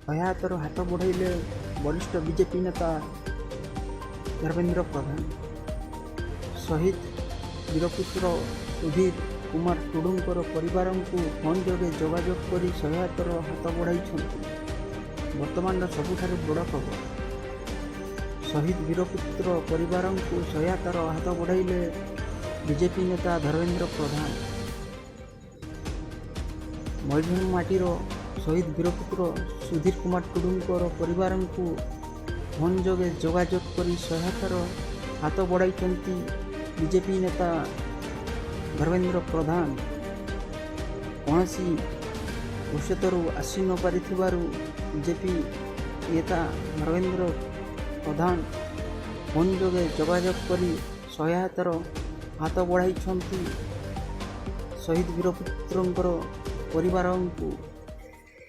ସହାୟତାର ହାତ ବଢ଼ାଇଲେ ବରିଷ୍ଠ ବିଜେପି ନେତା ଧର୍ମେନ୍ଦ୍ର ପ୍ରଧାନ। ଶହୀଦ ବୀରପୁତ୍ର ସୁଧୀର କୁମାର ଟୁଡୁଙ୍କର ପରିବାରଙ୍କୁ ଫୋନ୍ ଯୋଗେ ଯୋଗାଯୋଗ କରି ସହାୟତାର ହାତ ବଢ଼ାଇଛନ୍ତି। ବର୍ତ୍ତମାନର ସବୁଠାରୁ ବଡ଼ ଖବର, ଶହୀଦ ବୀରପୁତ୍ର ପରିବାରଙ୍କୁ ସହାୟତାର ହାତ ବଢ଼ାଇଲେ ବିଜେପି ନେତା ଧର୍ମେନ୍ଦ୍ର ପ୍ରଧାନ। ମୟୂରଭଞ୍ଜ ମାଟିର ଶହୀଦ ବୀରପୁତ୍ର ସୁଧୀର କୁମାର ଟୁଡୁଙ୍କର ପରିବାରଙ୍କୁ ଫୋନ୍ ଯୋଗେ ଯୋଗାଯୋଗ କରି ସହାୟତାର ହାତ ବଢ଼ାଇଛନ୍ତି ବିଜେପି ନେତା ଧର୍ମେନ୍ଦ୍ର ପ୍ରଧାନ। କୌଣସି ଔଷଧରୁ ଆସି ନ ପାରିଥିବାରୁ ବିଜେପି ନେତା ଧର୍ମେନ୍ଦ୍ର ପ୍ରଧାନ ଫୋନ୍ ଯୋଗେ ଯୋଗାଯୋଗ କରି ସହାୟତାର ହାତ ବଢ଼ାଇଛନ୍ତି ଶହୀଦ ବୀରପୁତ୍ରଙ୍କର ପରିବାରଙ୍କୁ।